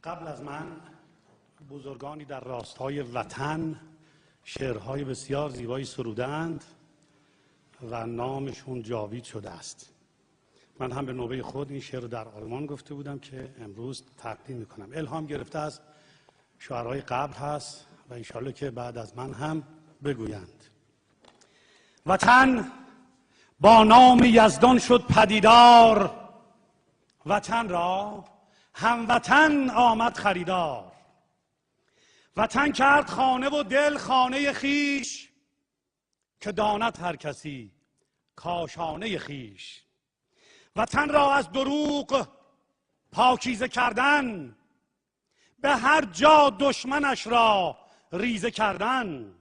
قبل از من بزرگانی در راستای وطن شعرهای بسیار زیبایی سرودند و نامشون جاوید شده است. من هم به نوبه خود این شعر رو در آلمان گفته بودم که امروز تقدیم میکنم. الهام گرفته از شعرهای قبل هست و انشالله که بعد از من هم بگویند. وطن با نام یزدان شد پدیدار، وطن را هموطن آمد خریدار. وطن کرد خانه و دل خانه خیش، که داند هر کسی کاشانه خیش. وطن را از دروغ پاکیزه کردن، به هر جا دشمنش را ریزه کردن.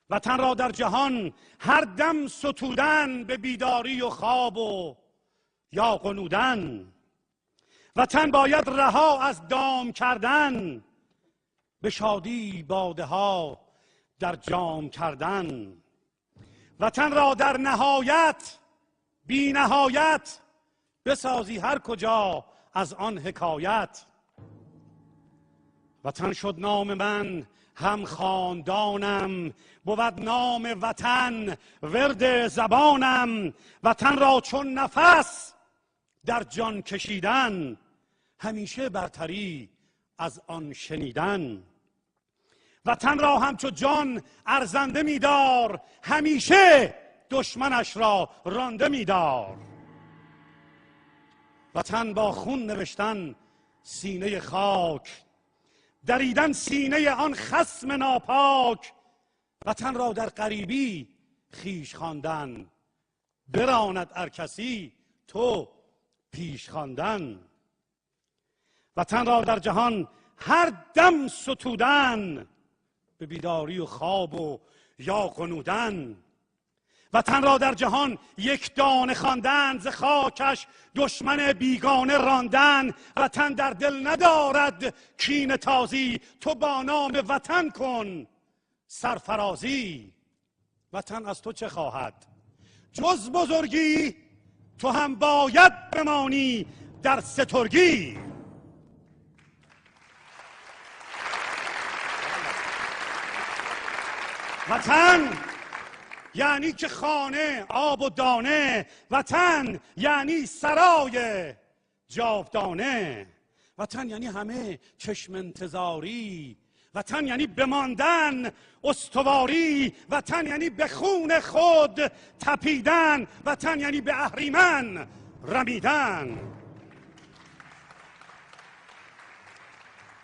وطن را در جهان هر دم ستودن، به بیداری و خواب و یا غنودن. وطن باید رها از دام کردن، به شادی باده ها در جام کردن. وطن را در نهایت بی نهایت، بسازی هر کجا از آن حکایت. وطن شد نام من هم خاندانم، بود نام وطن ورد زبانم. وطن را چون نفس در جان کشیدن، همیشه برتری از آن شنیدن. وطن را همچو جان ارزنده می‌دار، همیشه دشمنش را رانده می‌دار. وطن با خون نوشتن سینه خاک، دریدن سینه آن خصم ناپاک. وطن را در غریبی خویش خواندن، براند ار کسی تو پیش خواندن. وطن را در جهان هر دم ستودن، به بیداری و خواب و یا غنودن. وطن را در جهان یک دانه خواندن، ز خاکش دشمن بیگانه راندن. وطن در دل ندارد کین تازی، تو با نام وطن کن سرفرازی. وطن از تو چه خواهد جز بزرگی، تو هم باید بمانی در سترگی. وطن یعنی که خانه آب و دانه، وطن یعنی سرای جاودانه. وطن یعنی همه چشم انتظاری، وطن یعنی بماندن استواری. وطن یعنی به خون خود تپیدن، وطن یعنی به اهریمن رمیدن.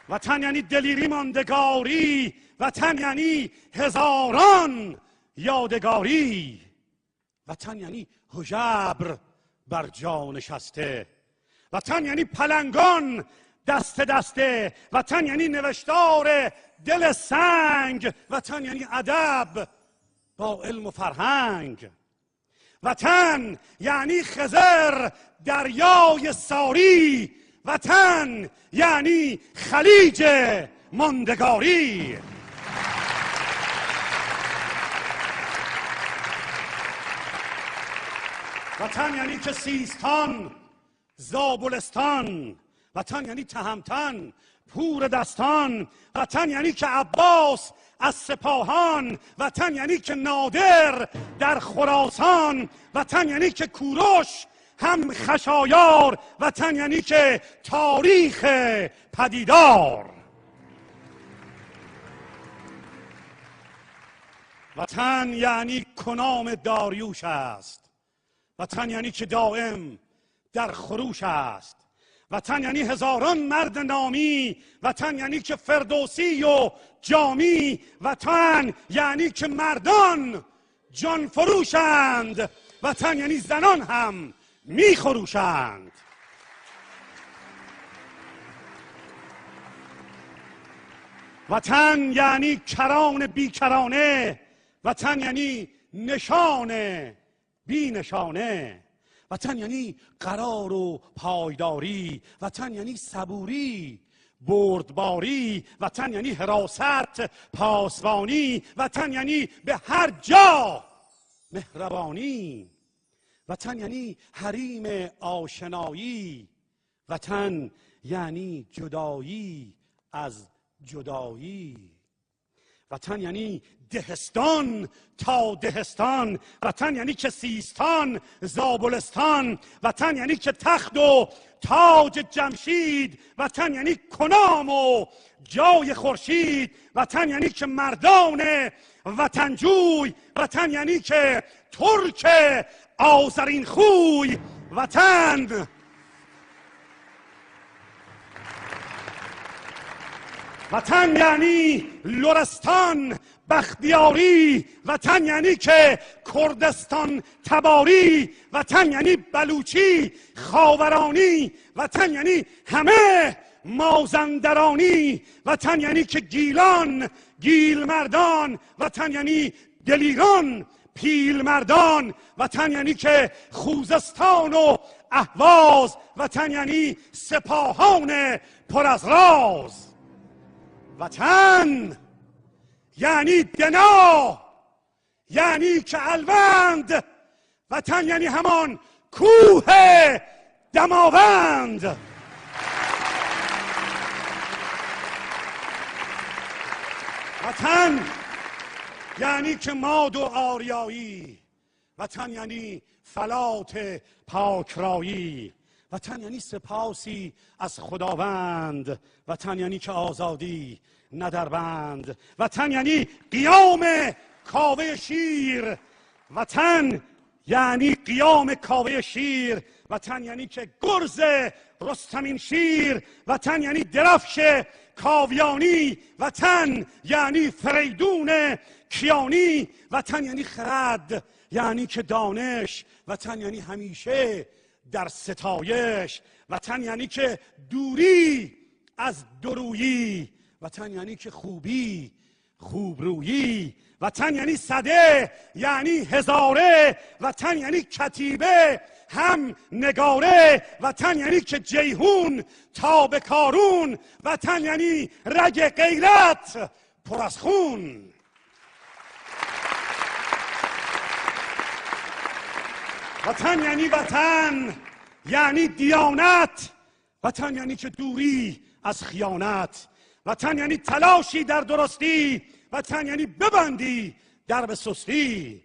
وطن یعنی دلیری ماندگاری، وطن یعنی هزاران یادگاری. وطن یعنی هژبر بر جا نشسته، وطن یعنی پلنگان دست دسته. وطن یعنی نوشتار دل سنگ، وطن یعنی ادب با علم و فرهنگ. وطن یعنی خضر دریای ساری، وطن یعنی خلیج ماندگاری. وطن یعنی که سیستان زابلستان، وطن یعنی تهمتن پور دستان. وطن یعنی که عباس از سپاهان، وطن یعنی که نادر در خراسان. وطن یعنی که کوروش هم خشایار، وطن یعنی که تاریخ پدیدار. وطن یعنی کنام داریوش است، وطن یعنی که دائم در خروش است. وطن یعنی هزاران مرد نامی، وطن یعنی که فردوسی و جامی. وطن یعنی که مردان جان فروشند، وطن یعنی زنان هم می خروشند. وطن یعنی کران بیکرانه، وطن یعنی نشان بی نشانه. وطن یعنی قرار و پایداری، وطن یعنی صبوری بردباری. وطن یعنی حراست پاسبانی، وطن یعنی به هر جا مهربانی. وطن یعنی حریم آشنایی، وطن یعنی جدایی از جدایی. وطن یعنی دهستان تا دهستان، وطن یعنی که سیستان زابلستان، وطن یعنی که تخت و تاج جمشید، وطن یعنی کنام و جای خورشید، وطن یعنی که مردان وطنجوی، وطن یعنی که ترک آذرین خوی. وطن وطن یعنی لرستان بختیاری، وطن یعنی که کردستان تباری، وطن یعنی بلوچی خاورانی، وطن یعنی همه مازندرانی، وطن یعنی که گیلان گیل مردان، وطن یعنی دلیران پیل مردان، وطن یعنی که خوزستان و اهواز، وطن یعنی سپاهان پر از راز. وطن یعنی دنا، یعنی که الوند، وطن یعنی همان کوه دماوند. وطن یعنی که ماد و آریایی، وطن یعنی فلات پاکرایی، وطن یعنی سپاسی از خداوند، وطن یعنی که آزادی نه در بند، وطن یعنی قیام کاوه شیر، وطن یعنی قیام کاوه شیر، وطن یعنی که گرز رستمین شیر، وطن یعنی درفش کاویانی، وطن یعنی فریدون کیانی، وطن یعنی خرد یعنی که دانش، وطن یعنی همیشه در ستایش، وطن یعنی که دوری از درویی، وطن یعنی که خوبی خوبرویی، وطن یعنی صده یعنی هزاره، وطن یعنی کتیبه هم نگاره، وطن یعنی که جیهون تا به کارون، وطن یعنی رگ غیرت پر از خون. وطن یعنی وطن یعنی دیانت، وطن یعنی که دوری از خیانت، وطن یعنی تلاشی در درستی، وطن یعنی ببندی درب سستی،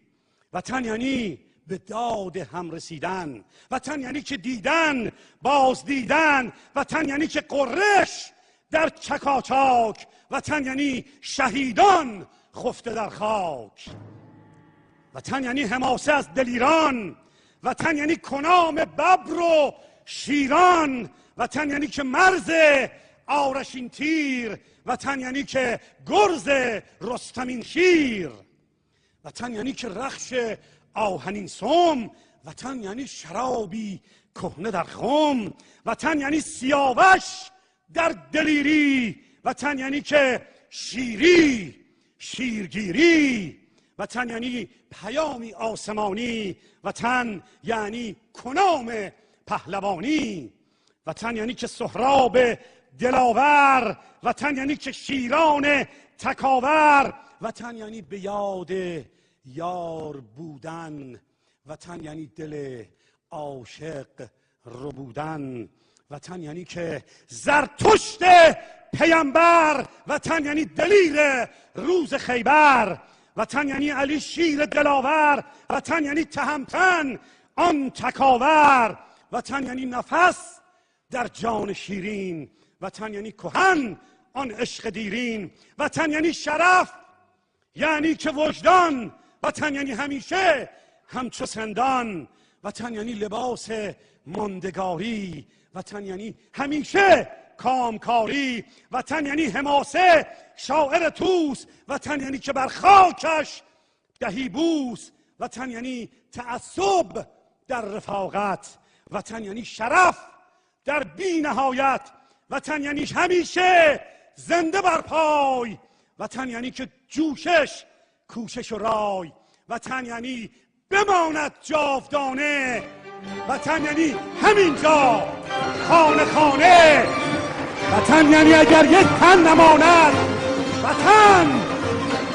وطن یعنی به داد هم رسیدن، وطن یعنی که دیدن باز دیدن، وطن یعنی که قرش در چکاچاک، وطن یعنی شهیدان خفته در خاک، وطن یعنی حماسه از دلیران، وطن یعنی کنام ببر و شیران، وطن یعنی که مرز آرشین تیر، وطن یعنی که گرز رستمین شیر، وطن یعنی که رخش آهنین سم، وطن یعنی شرابی کهنه در خم، وطن یعنی سیاوش در دلیری، وطن یعنی که شیری شیرگیری، وطن یعنی پیامی آسمانی، وطن یعنی کنام پهلوانی، وطن یعنی که سهراب دلاور، وطن یعنی که شیران تکاور، وطن یعنی به یاد یار بودن، وطن یعنی دل عاشق ربودن، وطن یعنی که زرتشت پیامبر، وطن یعنی دلیر روز خیبر، وطن یعنی علی شیر دلاور، وطن یعنی تهمتن آن تکاور، وطن یعنی نفس در جان شیرین، وطن یعنی کهن آن عشق دیرین، وطن یعنی شرف یعنی که وجدان، وطن یعنی همیشه همچو سندان، وطن یعنی لباس ماندگاری، وطن یعنی همیشه کامکاری، وطن یعنی حماسه شاعر توس، وطن یعنی که بر خاکش دهی بوس، وطن یعنی تعصب در رفاقت، وطن یعنی شرف در بی نهایت، وطن یعنی همیشه زنده بر پای، وطن یعنی که جوشش کوشش و رای، وطن یعنی بماند جاودانه، وطن یعنی همینجا خانه خانه، وطن یعنی اگر یک تن نماند، وطن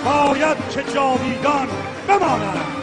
باید که جاویدان بماند.